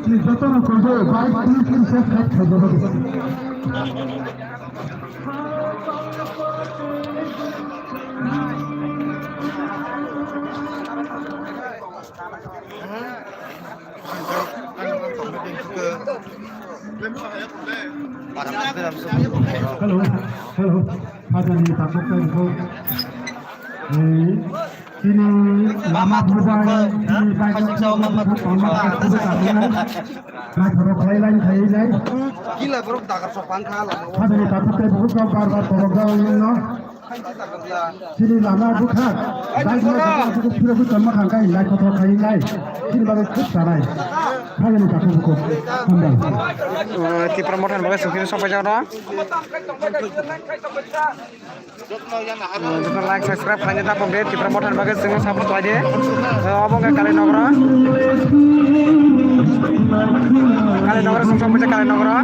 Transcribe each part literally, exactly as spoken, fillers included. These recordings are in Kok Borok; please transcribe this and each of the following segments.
Jotono koijo bai tini tini se khat khaijak. Hello, hello. Hajani takuk tei ko. Eh, tini lama bubai, tini bai khasik sao mama. Naithok khlai lai, khlai lai. Kila borok dagar sok pang kha lama o. Hajani takuk tei bukhuk bar bar torok jao no. Chini lama bwkha, bai bwkha, bwkha phirogwi tongma kha, khe naithothok khai nai. Chini bagwi khub sanai. Phagani takhuk bukhuk, hambai. Uh, Tipra Motha ni bagwi songkhe songpai jak no. Uh, joto like, subscribe khlaina ta pokdi, Tipra Motha ni bagwi chwngno support khlai di. Uh, obo wngkha Kali Nogro. Kali Nogro, song song Kali Nogro.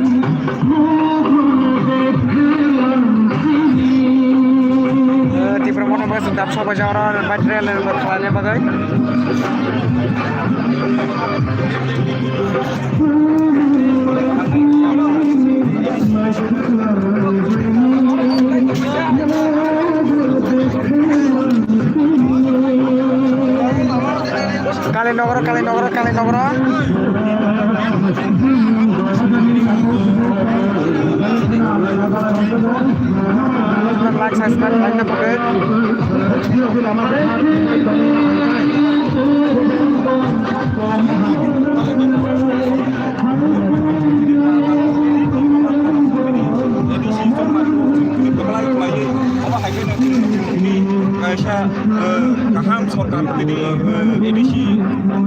Eh, Tipra Motha bagwi chwng dap sok baija oro bai trail khlaina bagwi. Kali Nogro, Kali Nogro, Kali Nogro. Like, subscribe, like na pokhe. Kaisa, eh, kaham sorkar tini, eh, A D C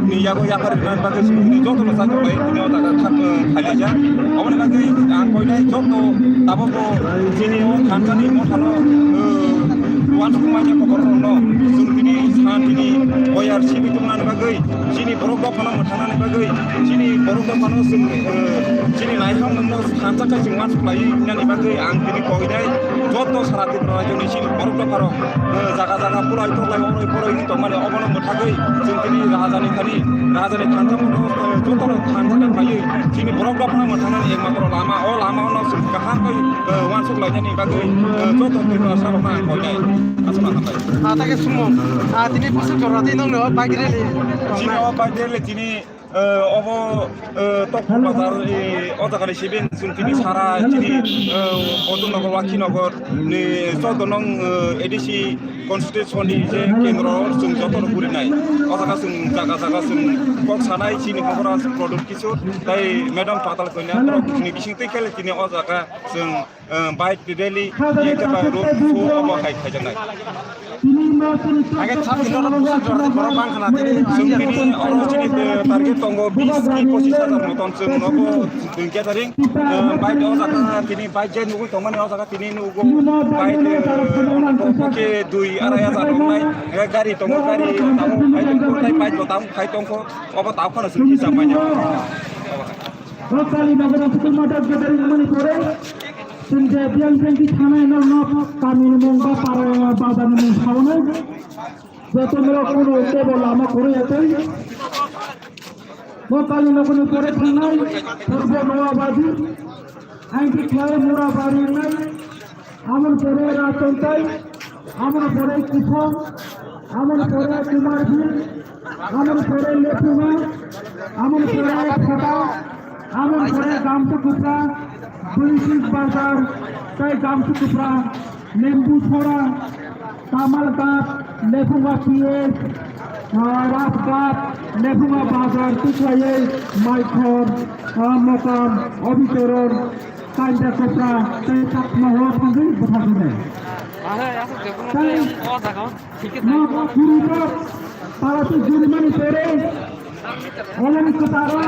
ni yago yapar rwna bagwi chwng tini jotono chajak bai tini o jaga thang, eh, khailaijak. Aboni bagwi ang koinai joto tabukbo chini o thansani mothano, eh, uansukmani koborokno chwng tini santini boyar sibwi tongnani bagwi chini borok dophano mwthangnani bagwi chini borok dophano chwng, eh, chini naikhangmungno thansa khe chwng uansuk lai nani bagwi ang tini koinai joto sara Tripura rajyoni chini borok dophano, eh, jaga jaga pulai toklai oroi poroi wng tongmani obono mwthagwi chwng tini rajani thani, rajani thansa mono, eh, jotono thansa khe phaiwi chini borok dophano mwthangnani ekmatro lama, o lama ono chwng kaham khe, eh, uansuk lainani bagwi, eh, joto Tripura sarokno ang koinai. Aswkno hambai. Ah, take sumo. Ah, tini bwswk jora tei nongno bike rally. Chini o bike rally tini Eh, obo, eh, Tokpuk bazar, eh, o jaga ni sibin chwng tini sara chini, eh, Bodolnagar, Lakhinagar ni choudo nong, eh, A D C constituency ni je kendro chwng joto no gurinai. O jaga chwng jaga jaga chwng kok sanai chini Maharaj Pradyot Kishore tai Madam Patal Kanya ni bising twi khe tini o jaga chwng eh, bike rally, ye khe bai road show omo hai khaijaknai. Age thap tino rok busa jora tei borok bang khna tini. Chwng tini oro chini, eh, target tongo bis ki pochis hajar moton chwng nobo chwng gathering. Eh, bike o jaga tini bike je nugwi tongmani o jaga tini nugo bike, eh, ke dui arai hajar tongnai. Age gari tongo gari tamo khai tongkho tai bike bo tamo khai tongkho obo tamo khana chwng kisa manya. Bo Kali Nogor School Math gathering wngmani pore, chwng je biyang biyang khe thanai norok no kami ni mung ba para bazar ni mung saui nai. Joto norok kuno tebo lama kwrwi ya tei. Bo Kali Nogor ni pore thangnai Purbo Noabadi, Aingti Khlai Murabari wngnai. Amoni pore Ratontai, amoni pore Kufong, amoni pore Kumarbhir, amoni pore Lephunga, amoni pore Khota, amoni pore Gamtukupra, Brisik Bazar, tei Gamtukupra, Lembu Sora, Kamalghat, Lephunga P S, ah, Rajghat, Lephunga Bazar, tei khlaiwi Maikhor, ah, Mokam, Obitoron, Kainta Kopra tei Chakma hor thangwi bwtharjaknai. Tei no Guribok para tei Gurimani pore elong kwtaro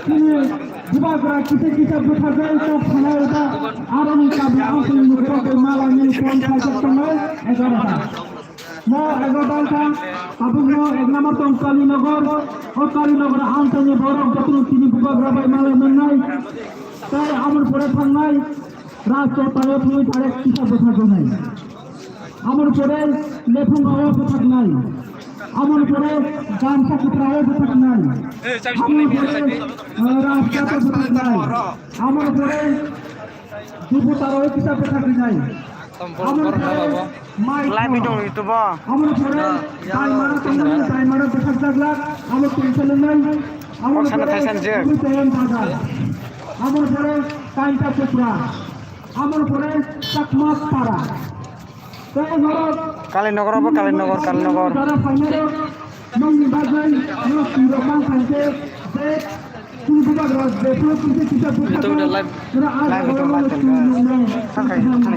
chini bubagra kisa kisa bwtharjai kok sanai ba aroni kami ang tei nukro tei malani phone khaijak tongnai egarota. Mo ego dangka, tabukno ek number tong Kalinagar, o Kalinagar ang tongni borok jotono tini bubagra bai mala mannai. Tei amoni pore thangnai, Rajchot tayo thangwi tarek kisa bwtharjaknai. Amoni pore Lephunga o bwtharnai. Amoni pore Gamsa kwpla o bwthaknai. Amo pore, eh, rasta o bwthaknai. Amo pore, dubu taro o kisa bwthaknai. Amo pore, mai. Live video YouTube o. Amo pore, daimara tongmani, daimara bwthakjaglak. Amo tension nai. Amo pore, thaisa nai je. Amo pore, amo pore, kainta chopra. Amo pore, chakma para. Kalinogar obo, Kalinogar, Kalinogar. Ito udah live, live itu live kan. Oke, oke.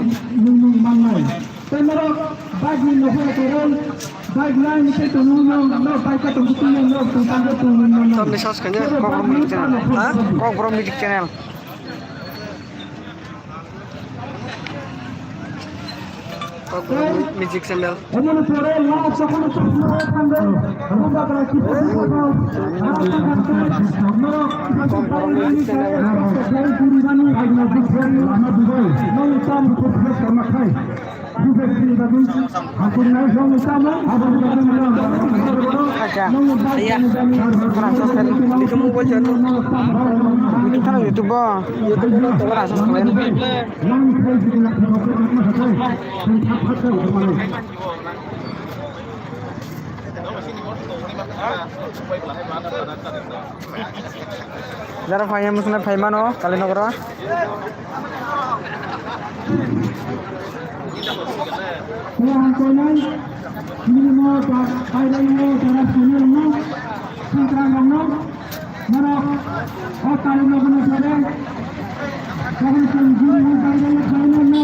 Tamni search kanya Kokborok Music Channel. Ha? Kokborok Music Channel. Kokborok Music Channel. Acha. Iya. Pura sosel. Itu mobile channel. Itu kan YouTube o. YouTube o pura sosel. Jara phai, musna phai mano, Kalinogar o. Kuwang koinai, nini mo ta, kailai mo, jara sini mo, sangkrang rong no, mano, o Kalinogar no sare, kailai mo, kailai mo, kailai mo,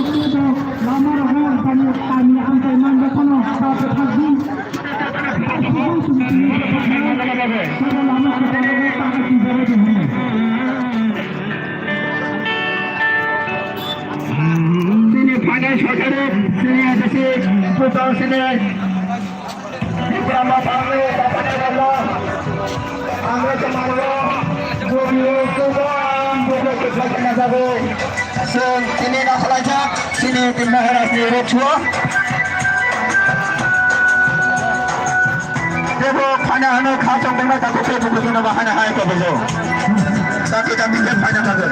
lama rong no, tani, tani, amtai man, kono, ta, ta, ta, Tini final sotoro, tini adisi putar sini. Diploma pangni, papani rama. Angre kemaro, guru, kubang, buku, kubang, kena jago. Chwng tini no khwlaijak chini Maharaj ni road show. Tebo phaina hwnwi kha chongdongna takhuk tei bukuchwngno bo haino hai tobwijak. Dakti dakti khe phaina bagwi.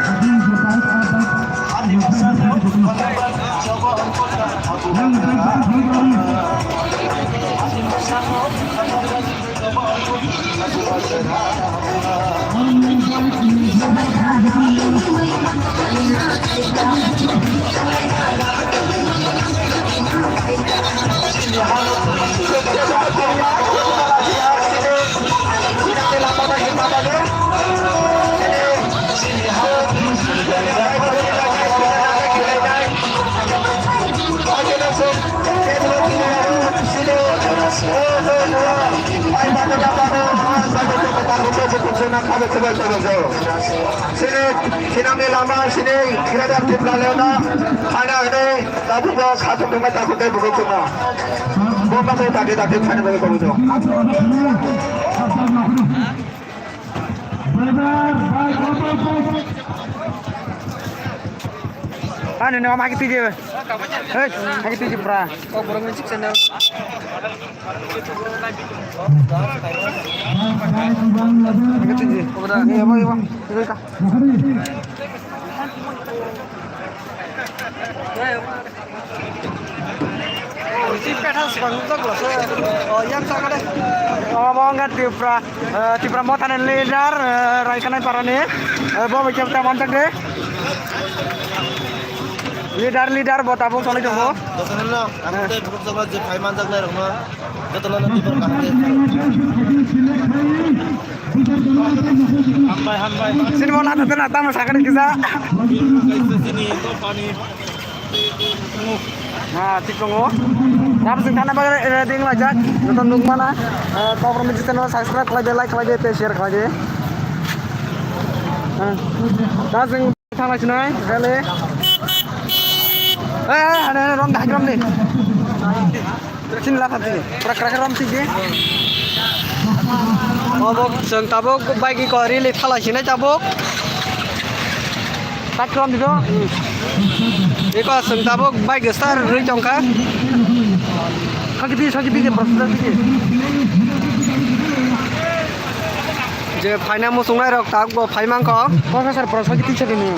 Sini, sinamni lama, sini, Greater Tipraland o, phaina hwnwi, tabukbo khatung tongma, tabuk tei bukhuk tongma. Bo ma tei dakti dakti phaina bagwi tabuk tong. Ani no ma kiti je. Hey, ma kiti je pra. Kokborok Music Channel. Ma kiti je. Obra ni abo abo. Ini ka. Petha swkang nukjak lase, o, yang sakale. Omo wngkha Tipra, eh, Tipra Mothani leader, eh, Raikanai Parani, eh, bo bai khe ta manjak de. Leader, leader, bo tabuk sonai tongo. Jotono no, ang tei bukhuk jagao je phai manjaknai rokno, jotono no tibor kaham khe. Hambai, hambai. Sini mo na tete na tamo sakani kisa. Sini to pani. Ha, thik tongo. Tabuk chwng thana bagwi ready wnglaijak. Joto nukmana. Eh, Kokborok Music Channel subscribe khlai de, like khlai de, tei share khlai de. Ha. Da chwng thangna sinai, rally. Eh, eh, ane, ane, rom da, rom de. Sini la thap sini. Pura krak rom thik di. Obo chwng tabuk bike iko rili thala sinai tabuk. Tak rom di do. Iko chwng tabuk bike star rwi tongkha. Sakiti, sakiti ke, bro, sakiti. Je phaina muchungnai rok tak bo phai mankho. Professor Porosaki teacher ni.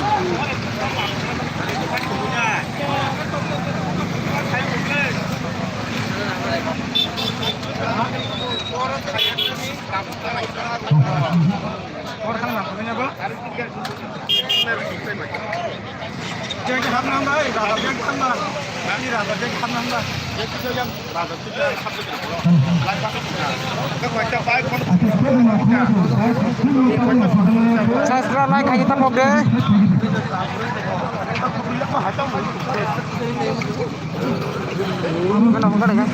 Subscribe, like, khaidi ta pok de. Mana hongkar ya?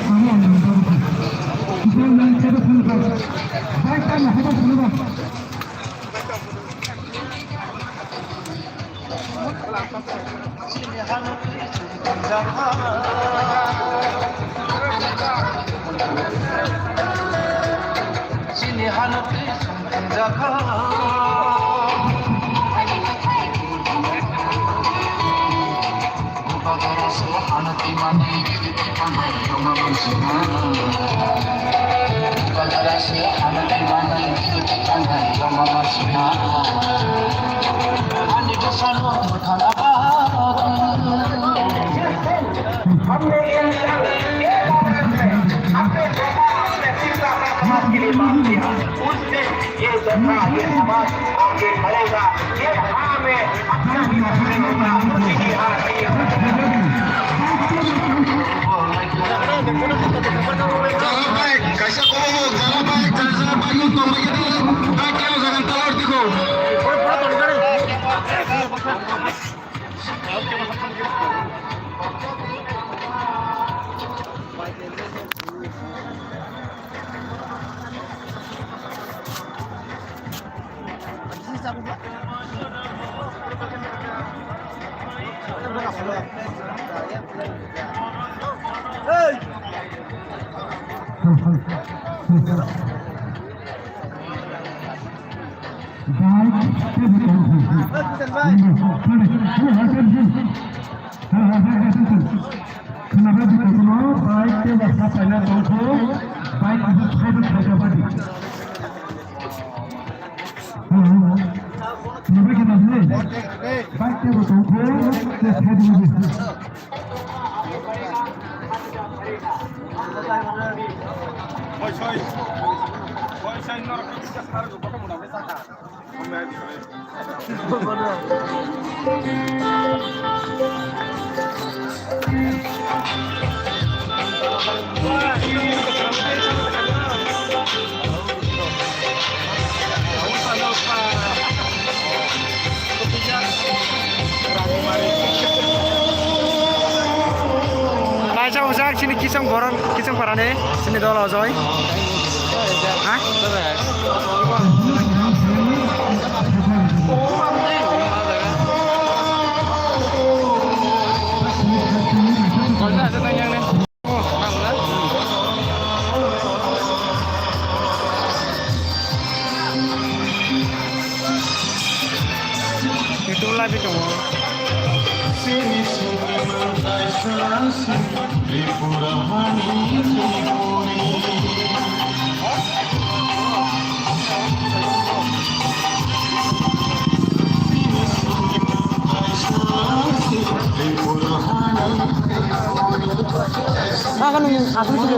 Chini hanwk twi chwng thangjakha. Bubagra se hanwk twi manwi. Kaisa komo mo, jara bai, jara bai, yung tong bai, bai, kelo jagan talor dikho. Khwnabai di kono bike tei wasa paina tongkho, bike aswk saibo thaijabadi. Hello. Khwnabai khwnabai. Bike tei bo tongkho, tei thaijabadi. Hoi soi. Hoi soi norok kisa sar go bottom mona saka. Kaisa ujak sini kisong borok kisong parani sini dol ojoi. Ha? Itu lagi dong. Akan asli sih.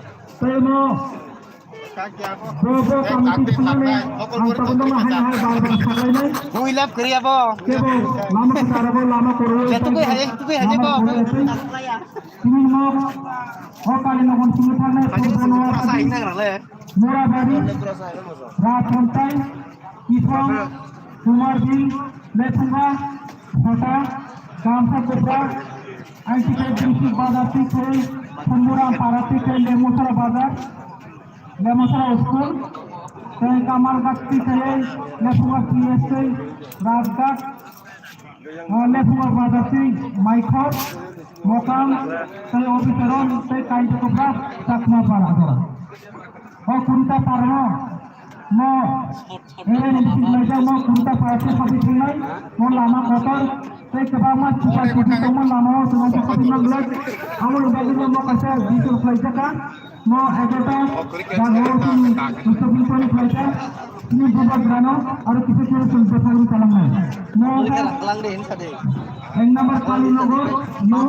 Tei no bo bo committee thumnani ang tabukno hai hai bar bar saklainai. Nui lab kwrwi abo. Kebo lama kwcharo bo lama kwrwi. Jetukui hai, tukui hai lama bo. Kwrwi tei tini no o kali nogon simi thangnai purbo no. Morabari, Rathontai, Ithong, Kumarbil, Lephunga, Khota, Gamsa Kopra, I T K District Bazar Tikhe, Khumburam Para Tikhe, Lemosara Bazar, Lemosara School, tei Kamalghat Tikhe, Lephunga P S tei Rajghat, Lephunga Bazar tei Maikhor, Mokam, tei Obicharon, tei Kainta Kopra, Chakma Para. O kurita parno, no, ere ni bising laijak no kurita para se sabi thungnai, no lama kotor, tei kwbangma chupa chupi tongma lama o chwng khe khati manglak, amo ni bagwi no kaisa bising khlaijak kha, no egarota jaga o chini bising khlaijak, chini bubagrano aro kisa kisa chwng bwsajli kalangnai. No khe ek number Kalinagar, no,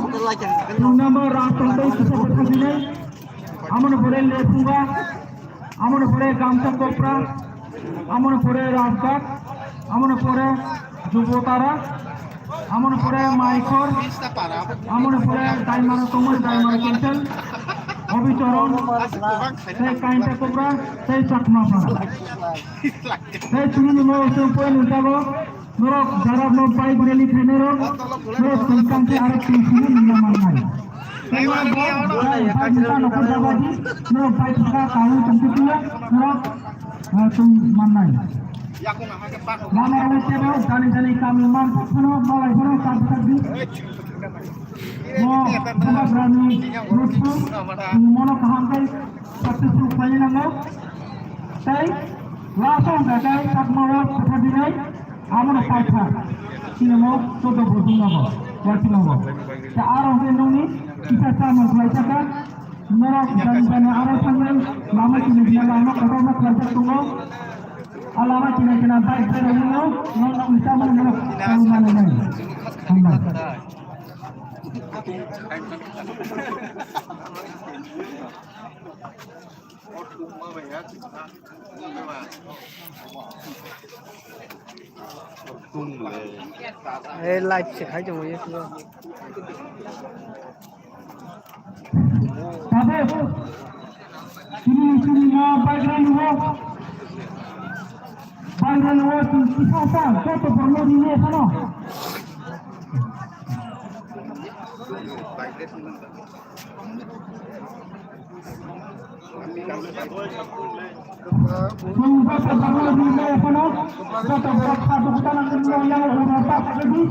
dui number Rajtongtei kisa bwsajlinai, Amoni pore Lephunga, amoni pore Gamsa Kopra, amoni pore Rajghat, amoni pore Jubotara, amoni pore Maikhor, amoni pore Daimara Tongmani Daimara Cancel, Obicharon, tei Kainta Kopra, tei Chakma Para. Tei chini ni mo se point ni jago. Norok jarap no bike rally khainai rok, norok tongkang khe aro twi simi nina mannai. Tei norok bo bike, bike nita nokol jaga di, norok bike thaka kahung tongkhe tuya, norok, ah, tong mannai. Lama rok tebo jani jani kami man phano malai phano kap kap di. Mo bubagrani rukhu mono kaham khe successful khlai nango. Tei last o hwnkha khe Chakma rok kwthar dinai. Amo no paitha, chini mo chuddo bochung nogo, uaising nogo. Ta aro hwnkhe nokni kisa chamung khlai saka, norok jani jani aro thangnai, lama chini dia lama kotorma khlaijak tongo. A lama chini chini bike berai nwngo, nok nok ni chamung norok tangwi manwi nai. Hambai. Eh, live se khai tongo YouTube o. Tabuk, chini, chini ma background wo. Background wo, chini kisa sa, joto borno rini sano. Chwng joto borokno rinai phano, joto borok kha dukhu tana nangkukmani yang ulo ta phaibaidi.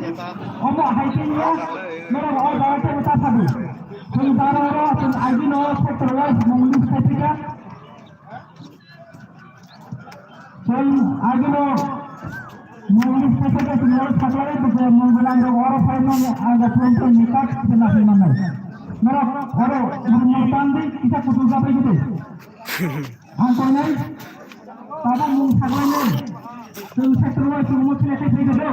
Omo hai khe ya, norok o jaga tei ta phadi. Chwng jara oro chwng agino sector wise mungni sai phika. Chwng agino mungni sai phika chwng oro saklai bujo mungni ang oro phaimani ang twenty ni card khna hwnmani. Norok oro mungni tandi kisa kutung jabai gidi. Ang koinai, tabuk mung saklainai. Chwng sector wise chwng mo thile khai phai do.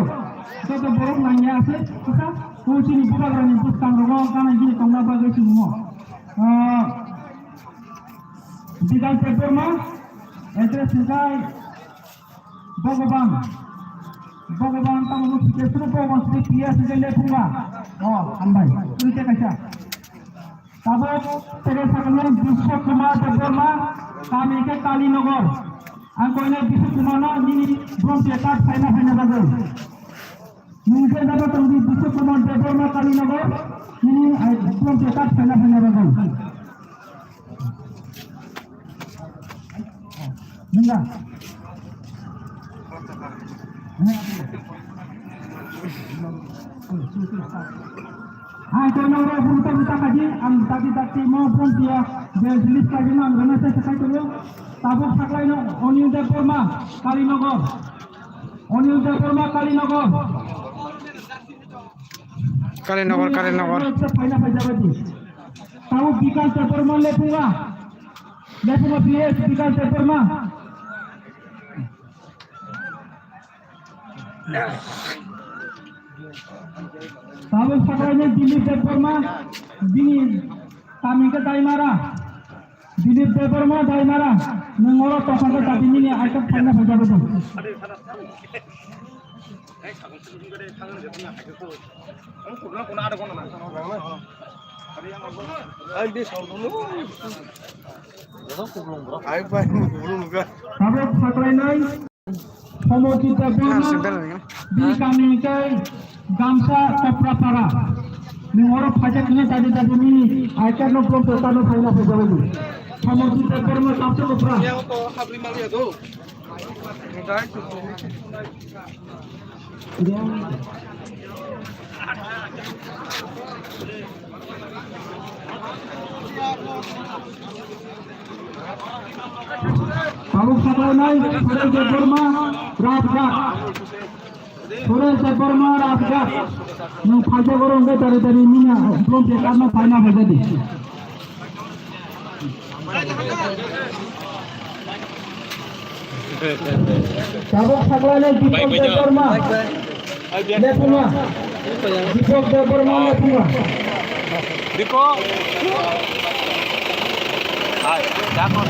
Joto borok nangya ase, kisa, o chini bubagrani bwskang rogo gana gini tongna bagwi chwng mo. Ah, Bidal Debbarma, address hwnkhe Bhagavan. Bhagavan tamo no sike suru Bhagavan sike P S hwnkhe Lephunga. Oh, hambai. Twi te kaisa. Tabuk tere sakno Biswa Kumar Debbarma, kami ke Kalinagar. Ang koine Biswa Kumar no nini brom pekar saina saina bagwi. Nini ke jaba tongdi Biswa Kumar Debbarma Kalinagar, nini ai brom pekar saina saina bagwi. Nungga. Hai, kono ro buta buta kaji, ang tadi tadi mau pun dia, dia jenis kaji mang, gana saya sekai tu. Tabuk saklai no, Onil Debbarma, Kalinagar. Onil Debbarma, Kalinagar. Kalinagar, Kalinagar. Paina paja badi. Tabuk Bikal Debbarma Lephunga. Lephunga P S Bikal Debbarma. Tabuk saklai no Dilip Debbarma, bini kami ke Daimara. Dilip Debbarma Daimara, nwng oro tongthokgwi dati nini I card phaina phaijago do. Ai, bai, kuplung, bro. Tabuk saklainai. Somojit Debbarma, bini kami hwnkhe Gamsa Koprapara. Nwng oro phaikhe khe dadi dadi nini I card no brom pekar no phaina phaijago. Somojit Debbarma, Gamsa Kopra. Tabuk saklainai Suresh Debbarma, Rajghat. Suresh Debbarma, Rajghat. Nwng phaijak oro hwnkhe tari tari nini brom pekar no phaina phaijadi. Tabuk saklainai Deepak Debbarma. Lephunga. Deepak Debbarma Lephunga. Deepak. Hai, dakon.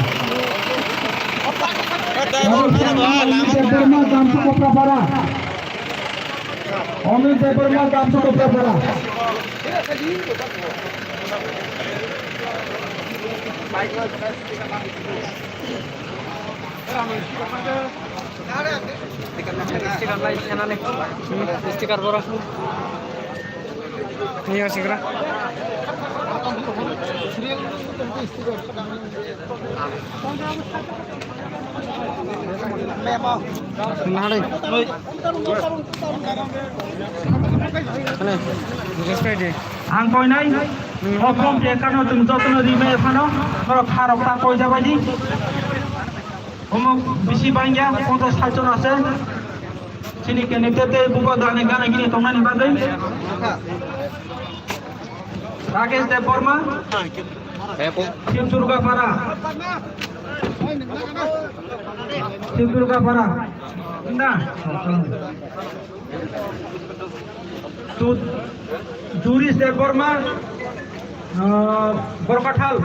Tabuk saklainai Amit Debbarma, Gamsu Koprapara. Amit Debbarma, Gamsu Koprapara. Sticker lai, sticker lai, sticker lai, sticker lai, sticker bora. Iya, sticker. Nahari. Ang koinai, okom je kano chwng jotono rimai phano, norok kharok ta koi jabaidi. Omo bisi bangya, ponchas sait jon ase. Chini candidate tei bubagrani gana gini tongnani bagwi. Rakesh Debbarma, Shivdurgapara. Shivdurgapara. Na. Tu, Jurish Debbarma, ah, Borkathal.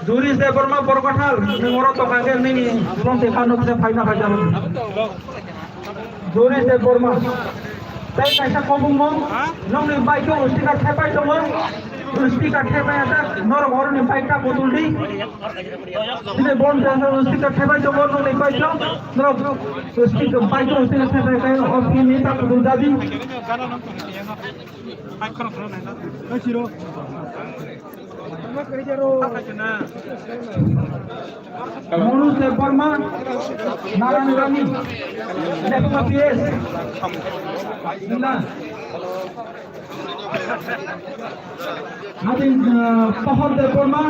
Jurish Debbarma Borkathal, nwng oro tongkha khe nini brom pekar no kisa phaina phaijak. Jurish Debbarma. Tei kaisa kobongmo, nokni bike o sticker thepai tongo. Sticker thepai ajak, norok oroni bike ta botol di. Tini brom pekar no sticker thepai tongo, nokni bike o. Norok sticker, bike o sticker thepai khe, o pin ni ta botol jadi. Monu Debbarma, Narayanagani, Lephunga P S. Nina. Adin, uh, Pohor Debbarma,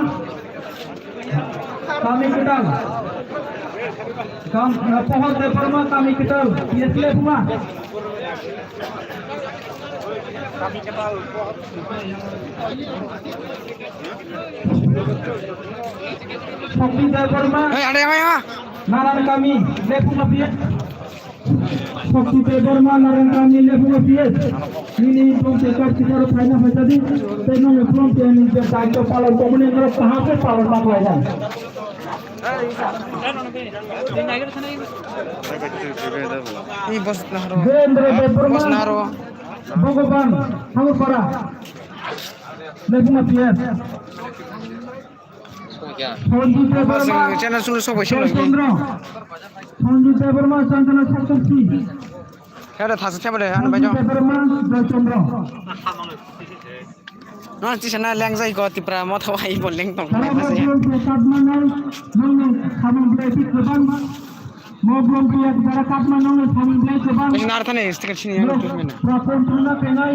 Kami Kwtal. Kam, uh, Pohor Debbarma, Kami Kwtal, P S Lephunga. Shakti Debbarma, Hey, ada yang ya? Narayanagani, Lephunga P S. Shakti Debbarma, Narayanagani, Lephunga P S. Nini bumung tekar tikar phaina phaisa di, tei nini bumung tei nini je daityo palon tongmani norok kaham khe palon ma khlai jang. Ih, bos naharo. Jendra Debbarma, Bos naharo. Bhagavan, Hangupara, Lephunga P S. Sonjit Debbarma, Channel sulu sok bai sulu. Joy Chandra. Sonjit Debbarma, Chandana Satrapati. Khe da thasa theba de, ano bai jo. Sonjit Debbarma, Joy Chandra. No, chisa na leng jai go, Tipra mo thawa i bo leng tong. Sara Bharat Joy Chandra, nang nang khamang blai ti kwbang. Mo blong priya bara katma nong thani blai kebang. Ini narthani sticker sini yang tuh mana? Prapon tuna penai.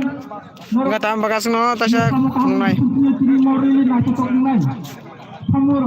Enggak tahu bagas no tasa nunai. Samur